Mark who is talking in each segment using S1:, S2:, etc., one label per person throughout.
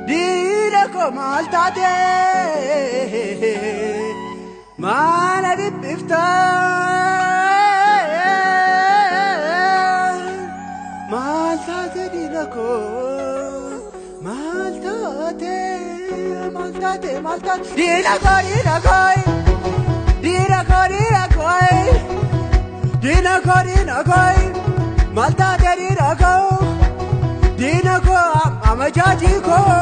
S1: Diina koo maal taate maal dhiphifta maal taate diina koo maal taate maal taate maal taate diina koo diina koo diina koo diina koo diina koo diina koo maal taate diina koo diina koo amajaajii koo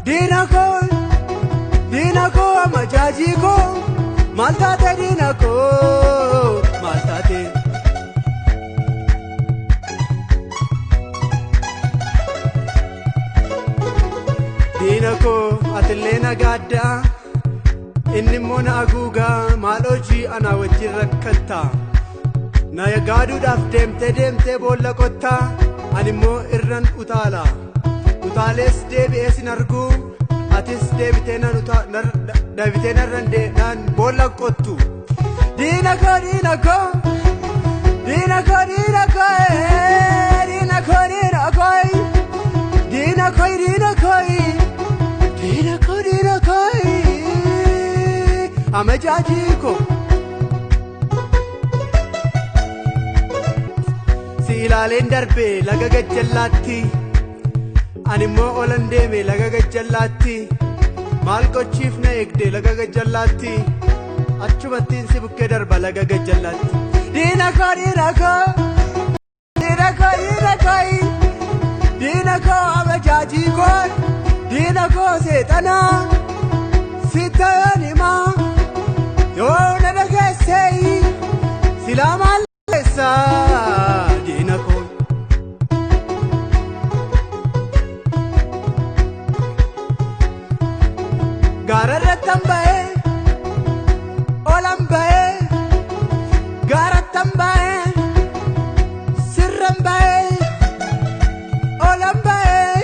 S1: diina koo diina koo amajaajii koo maal taate diina koo maal taate. Diina koo atillee nagaaddaa inni immoo na haguugaa maal hojii anaa wajjin rakkattaa na gaaduudhaaf deemtee deemtee boolla qottaa ani immoo irran utaala utaalees deebi'ee sin arguu atis deebitee narran naan boolla qottu. Diina koo diina koo diina koo diina koo diina koo diina koo diina koo diina koo diina koo diina koo amajaajii koo. Si ilaaleen darbe laga gajjallaatti ani immoo olan deeme laga gajjallaatti maal gochiif na eegde laga gajjallaatti achumattiin si bukkee darba laga gajjallaatti. Diina koo diina koo diina koo diina koo diina koo amajaajii koo diina koo seexanaa sittayoon himaa yoo na dhageessee silaa maal keessaa diina koo. Gaararrattan ba'ee olan ba'ee gaarattan ba'ee sirran ba'ee olan ba'ee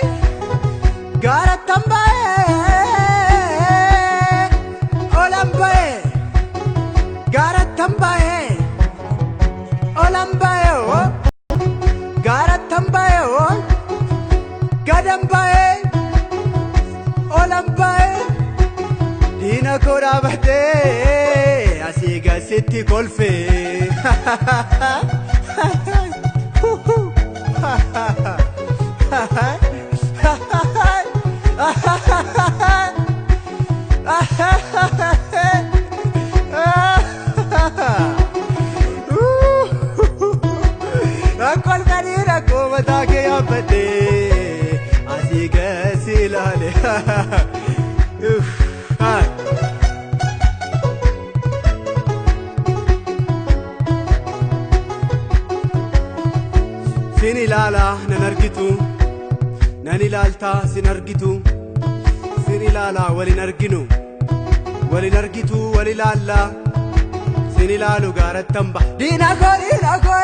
S1: gaarattan ba'ee olan ba'ee gaarattan ba'ee olan ba'ee oo gaarattan ba'ee oo gadan ba'ee olan ba'ee. Diina koo dhaabatee asii gasitti kolfee. Kolfa diina koo mataa kee yaabbadhee asii gasi ilaale. Sin ilaalaa nan argitu, nan ilaaltaa sin argitu, sin ilaalaa walin arginu, walin argitu wal ilaallaa, sin ilaalu gaarattan ba'a. Diina koo diina koo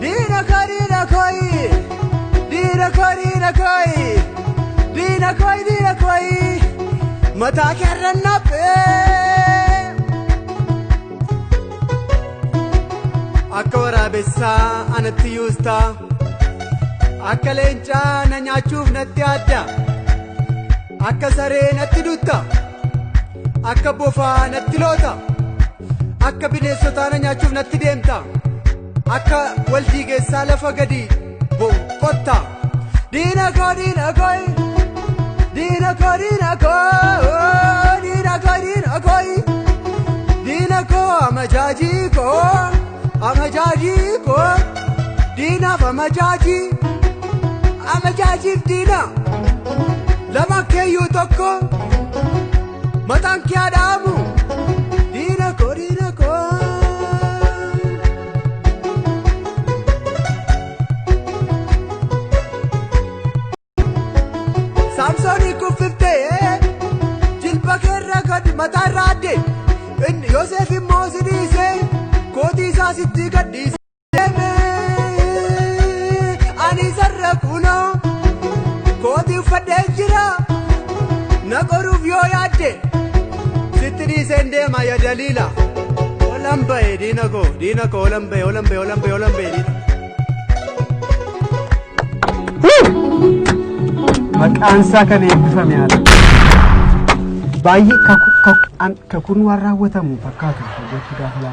S1: diina koo diina koo diina koo diina koo diina koo diina koo mataa keerran naphee. Akka waraabessaa anatti yuustaa akka leencaa na nyaachuuf natti adda akka saree natti dutta akka bofaa natti loota akka bineensotaa na nyaachuuf natti deemta akka waldiigeessaa lafa gadi qotta. Diina koo diina koo diina koo diina koo diina koo diina koo diina koo amajaajii koo. Amajaajii koo diinaaf amajaajii amajaajiif diina lama keeyyuu tokko mataan kee adhaamu diina koo diina koo. Saamsoonii kuffiftee jilba keerra gad mataa irraa adde Yoseef immoo si dhiisee. Kootii isaa sitti gadhiisee ani sarara kunoo kootii uffadhee jira na qoruuf yoo yaadde sitti dhiiseen deema ya daliila. Olan ba'e diina koo, diina koo, olan ba'e, olan ba'e, olan ba'e, olan ba'e diina.
S2: Maqaan isaa kan eebbifame haala. Baay'ee kakuun waan raawwatamu fakkaatu hojjechuu gaafa laalu.